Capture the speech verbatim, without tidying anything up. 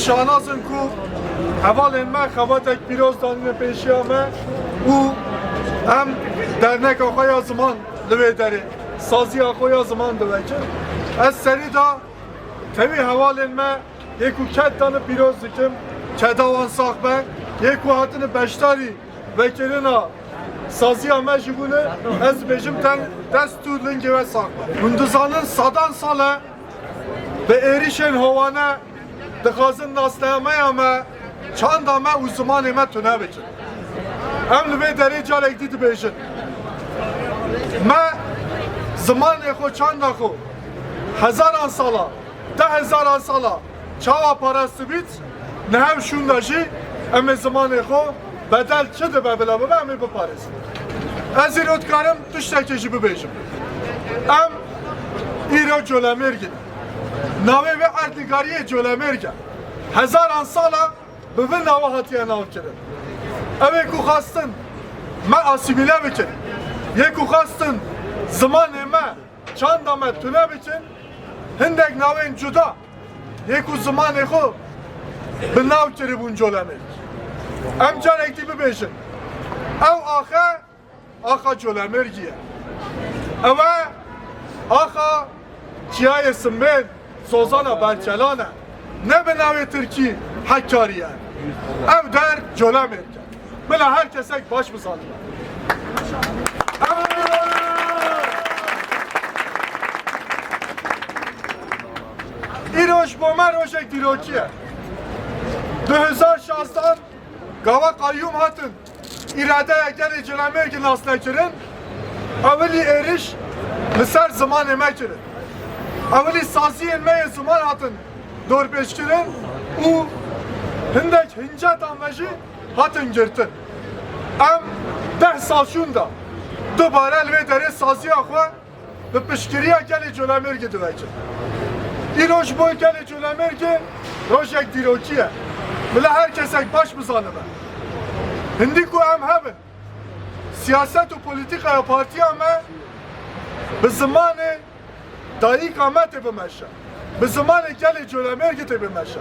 Şanaz in ku hevalên me xebatek pîroz danîne pêşiya me û em derneka xwe ya ziman li vê derê, saziya xwe ya ziman divekin. Ez serî de tevî hevalên me yê ku ked dane pîroz dikim, keda wan sax be, yê ku hatine beşdarî vekirina saziya me jî bûne, ez dibêjim ten dest û lingê we sax be. Hûn dizanin sadan sal e bi êrişên howane dixwazin nasnameya me, çanda me û zimanê me tune bikin. Em li vê derê carek dî dibêjin. Me zimanê xwe, çanda xwe hezaran sala, deh hezaran sala çawa parastibît, nihev şûnda jî em ê zimanê xwe bedel çi dibe bila bibe em ê biparêzin. Ez îro dikarim tiştekê jî bibêjim. Em îro Colemêrg in. Navê vê erdnigariyê Colemêrg e. Hezaran sala bi vî nava hatiye navkirin. Ew ê ku xwestin me asîmîle bikin, yê ku xwestin zimanê me, çanda me tune bikin, hindek navên cuda yê ku zimanê xwe bi nav kiribûn Colemêrg. Em carek dî bibêjin, ew axe axa Colemêrgî ye. Ew e axa Çiyayê Simbêl, Zozana Berçelan e. Ne bi navê tirkî Hekkarî ye. Ev der Colemêrg e. Bila her kesek baş bizanibe. Îro ji bo me rojek dîrokî ye. Du hezar şazdan gava qayyûm hatin îradeya gelê Colemêrgê nasnekirin, ewilî êriş li ser zimanê me kirin. Ewilî saziyên me yê ziman hatin dorpêçkirin û hindek hinceta me jî hatin girtin. Em deh sal şûnda dubare li vê derê saziya xwe bi piştgiriya gelê Colemêrgê divekin. Îro ji bo gelê Colemêrgê rojek dîrokî ye. Bila her kesek baş bizanibe. Hindî ku em hebin, siyaset û polîtîkaya partiya me bi zimanê dayika me tê bimeşe. Bi zimanê gelê Colemêrgê tê bimeşe.